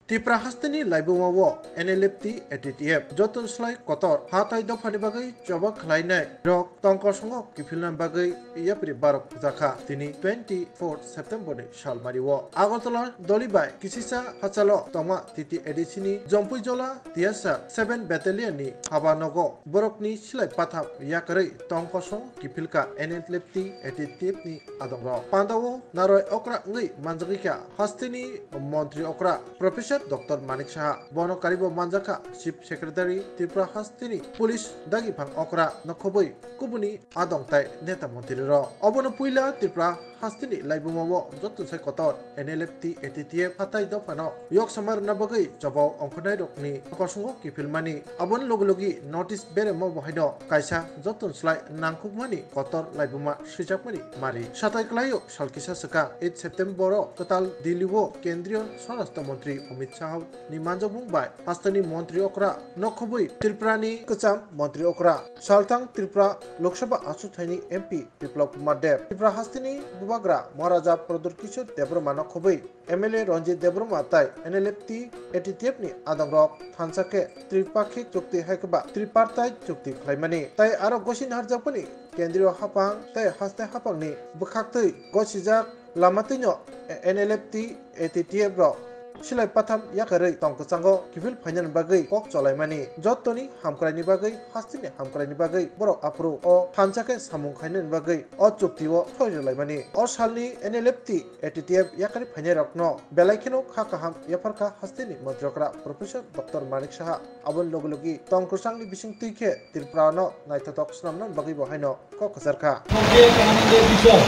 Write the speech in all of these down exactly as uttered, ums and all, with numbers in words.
Tipra hasteni laibuma o N L F T A T T F joto slai kotor hatai dophani bagwi choba khlainai rok tongkosongo kiphilna bagwi yapri barok jakha tini twenty four September ni salmari o. Agartala doli bai kisisa hachalo tongma T T A D C ni Jompuijola Tiasa seven Battalion ni haba nogo borokni silai patham yakarwi tongkosong kiphilka N L F T A T T F ni adongrok. Pandao naroi okra wngwi manjagwi kha hasteni montri okra Professor Doctor Manik Saha. Bono karibo manjakha Chief Secretary Tripura hasteni Police dagiphang okra nokhobwi kubuni adong tai neta montri rok. Obono puila Tripura hasteni laibuma o joto sai kotor N L F T A T T F hatai dophano yoksama rwna bagwi chobao ongkhornai rokni kosungo kiphilmani. Aboni logi logi notice beremo bo haino kaisa joto slai nangkukmani kotor laibuma swijakmani mari. Satai klaio sal kisa swkang eight September o kwtal Delhi o Kendriya Swarashtra Montri Amit Shah ni manjakmung bai hasteni montri okra nokhobwi Tripura ni kwcham montri okra salthang Tripura Lok Sabha achukthai ni M P Biplab Kumar Deb, Tripura hasteni bubagra Maharaja Pradyut Kishore Debbarma nokhobwi M L A Ranjit Debbarma tai N L F T A T T F ni adongrok thansa khe tripakhik chukti hai khe ba tripartite chukti khlaimani tai aro gosini harjakmani kendriyo haphang tai haste haphangni bwkhaktwi gosijak lama twino N L F T A T T F rok silai patham yakarwi tong kwchango kiphil phainani bagwi kok cholaimani jotoni hamkraini bagwi hasteni hamkraini bagwi borok aphuru o thansa khe samung khainani bagwi o chukti o soi rwlaimani. O salni N L F T A T T F yakarwi phainairokno belai kheno kha kaham yapharkha hasteni montri okra Professor Doctor Manik Saha. Aboni logi logi tong kwchangni bising twi khe Tripura no naithothok swnamna bagwi bo haino kok kwchar kha. সবচেয়ে একটা আনন্দের বিষয়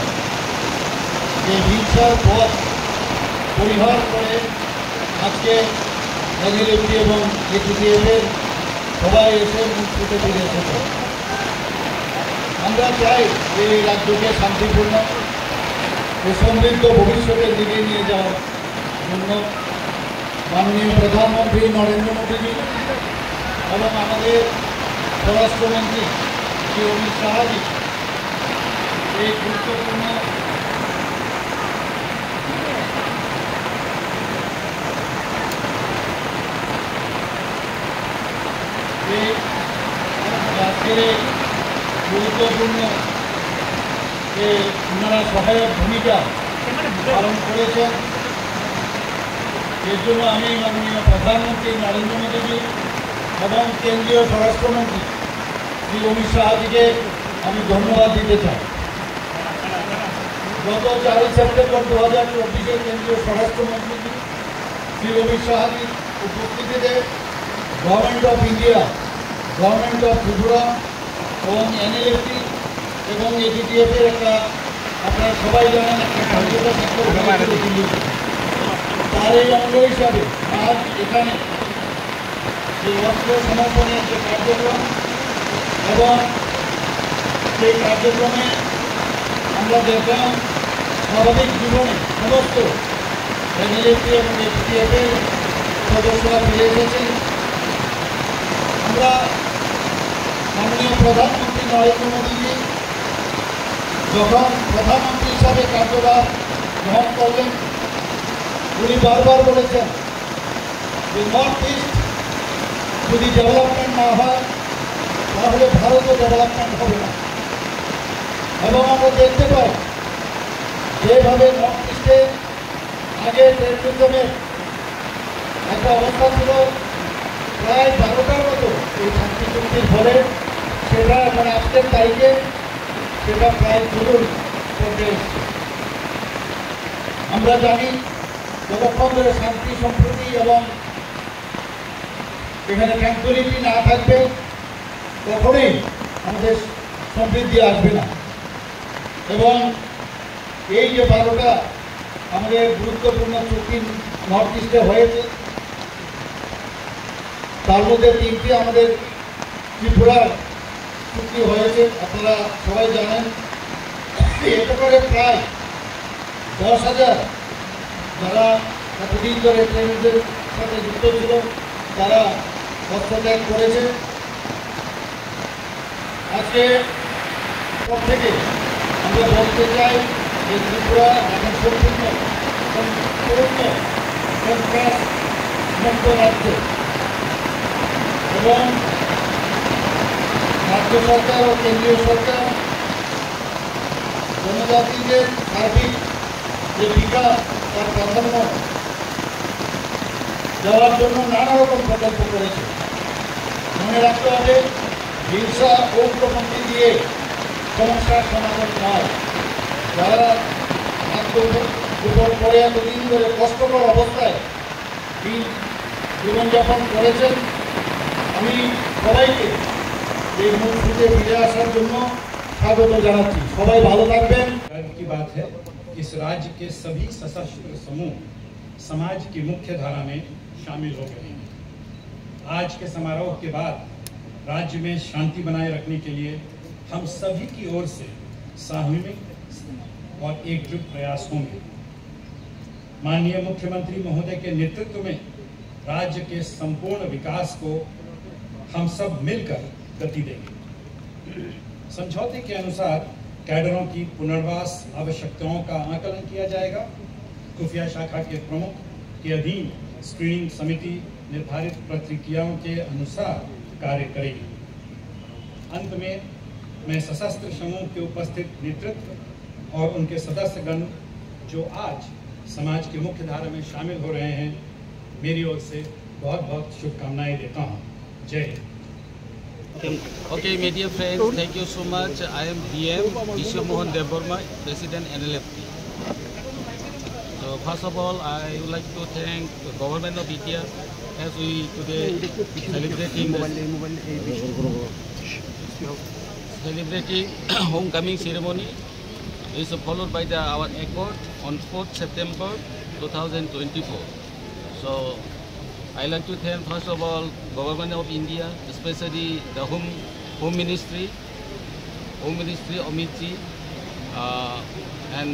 যে হিংসার পথ পরিহার করে আজকে এনএলএফটি এবং এটিটিএফ এর সবাই এসে মুক্তিতে ফিরে এসেছে। আমরা চাই যে এই রাজ্যকে শান্তিপূর্ণ ও সমৃদ্ধ ভবিষ্যতের দিকে নিয়ে যাওয়ার জন্য মাননীয় প্রধানমন্ত্রী নরেন্দ্র মোদীজি এবং আমাদের স্বরাষ্ট্রমন্ত্রী শ্রী অমিত শাহজি এই গুরুত্বপূর্ণ এই আজকের এই গুরুত্বপূর্ণ যে ওনারা সহায়ক ভূমিকা পালন করেছেন, এর জন্য আমি মাননীয় প্রধানমন্ত্রী নরেন্দ্র মোদীজি এবং কেন্দ্রীয় স্বরাষ্ট্রমন্ত্রী শ্রী অমিত শাহজিকে আমি ধন্যবাদ দিতে চাই। গত চারই সেপ্টেম্বর দু হাজার চব্বিশে কেন্দ্রীয় স্বরাষ্ট্রমন্ত্রী শ্রী অমিত শাহজির উপস্থিতিতে government of India, government of Tripura এবং এনএলএফটি এবং এটিটিএফ এর একটা, আপনারা সবাই জানেন, একটা সমঝোতা স্বাক্ষর হয়েছিল দিল্লিতে। তার এই অঙ্গ হিসাবে আজ এখানে যে অস্ত্র সমর্পণের যে কার্যক্রম এবং সেই কার্যক্রমে আমরা দেখলাম স্বাভাবিক জীবনে সমস্ত এনএলএফটি এবং এটিটিএফ এর সদস্যরা ফিরে এসেছেন। আমরা মাননীয় প্রধানমন্ত্রী নরেন্দ্র মোদীজি যখন প্রধানমন্ত্রী হিসাবে কার্যভার গ্রহণ করলেন, উনি বারবার বলেছেন যে নর্থ ইস্ট যদি ডেভেলপমেন্ট না হয়, তাহলে ভারতও ডেভেলপমেন্ট হবে না। এবং আমরা দেখতে পাই যেভাবে নর্থ ইস্টে আগে টেররিজমের একটা অবস্থা ছিল, প্রায় বারোটার মতো এই শান্তি চুক্তির ফলে সেটা এখন আজকের তারিখে সেটা প্রায় দুটোর পর্যায়ে এসছে। আমরা জানি যতক্ষণ ধরে শান্তি সম্প্রীতি এবং এখানে ট্র্যাঙ্কুইলিটি না থাকবে, কখনোই আমাদের সমৃদ্ধি আসবে না। এবং এই যে বারোটা আমাদের গুরুত্বপূর্ণ চুক্তি নর্থ ইস্টে হয়েছে, তার মধ্যে তিনটি আমাদের ত্রিপুরার চুক্তি হয়েছে, আপনারা সবাই জানেন। এতে করে প্রায় দশ হাজার যারা এতদিন ধরে টেররিজমের সাথে যুক্ত ছিল, তারা হস্তত্যাগ করেছে। আজকে পর থেকে আমরা বলতে চাই যে ত্রিপুরা এখন সম্পূর্ণ, সম্পূর্ণ সন্ত্রাস সমস্ত রাজ্য এবং রাজ্য সরকার ও কেন্দ্রীয় সরকার জনজাতিদের সার্বিক যে বিকাশ তার প্রাধান্য দেওয়ার জন্য নানা রকম প্রকল্প করেছে। মনে রাখতে হবে, হিংসা ও উগ্রপন্থী দিয়ে সমস্যার সমাধান নয়। যারা আত্মগোপন করে এতদিন ধরে কষ্টকর অবস্থায় দিন জীবনযাপন করেছেন, আমি সবাইকে এই মূল সুরে ফিরে আসার জন্য স্বাগত জানাচ্ছি। সবাই ভালো থাকবেন। गर्व की बात है कि इस राज्य के सभी सशस्त्र समूह समाज की मुख्य धारा में शामिल हो गए हैं। आज के समारोह के बाद राज्य में शांति बनाए रखने के लिए हम सभी की ओर से सामूहिक और एकजुट प्रयास होंगे। माननीय मुख्यमंत्री महोदय के नेतृत्व में राज्य के संपूर्ण विकास को हम सब मिलकर गति देंगे। समझौते के अनुसार कैडरों की पुनर्वास आवश्यकताओं का आकलन किया जाएगा। खुफिया शाखा के प्रमुख के अधीन स्क्रीनिंग समिति निर्धारित प्रक्रियाओं के अनुसार कार्य करेगी। अंत में मैं सशस्त्र समूह के उपस्थित नेतृत्व और उनके सदस्यगण जो आज समाज की मुख्य धारा में शामिल हो रहे हैं, मेरी ओर से बहुत बहुत शुभकामनाएं देता हूँ। जय Hind. Okay, my dear friends, thank you so much. I am D M Biswa Mohan Debbarma, President N L F T. So first of all, I would like to thank the government of India as we today celebrating the, celebrating homecoming ceremony is followed by the our accord on fourth September two thousand twenty-four. So I like to thank first of all government of India, especially the home home ministry, Home Ministry, Amit ji, uh, and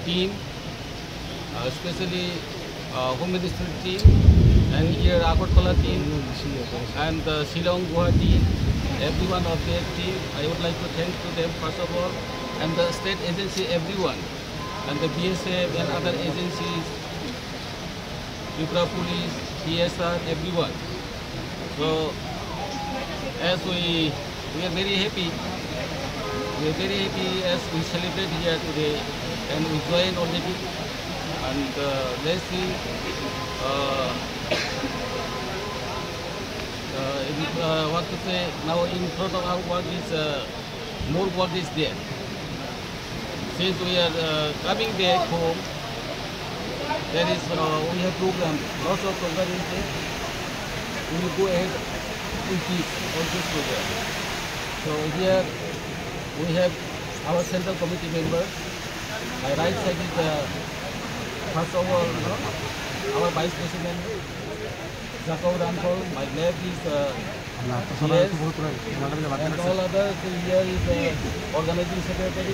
team, uh, especially, uh, Home Ministry team, and here Agartala team, and, uh, Shillong, Guwahati, every one of their team. I would like to thank to them first of all, and the state agency, everyone, and the B S F and other agencies, Tripura Police, C S R, everyone. So, as we, we are very happy, we are very happy as we celebrate here today and we join already. And, uh, let's see, uh, uh, in, uh, what to say, now in front of our work is, uh, more work is there. Since we are, uh, coming back home, there is, uh, we have program, lots of program is there. We will go ahead with this, all this program. So here we have our central committee member. My right side is, uh, first of all, you know, our vice president, Jakau Rangkol. My left is, uh, Yes. And all others here is, uh, organizing secretary,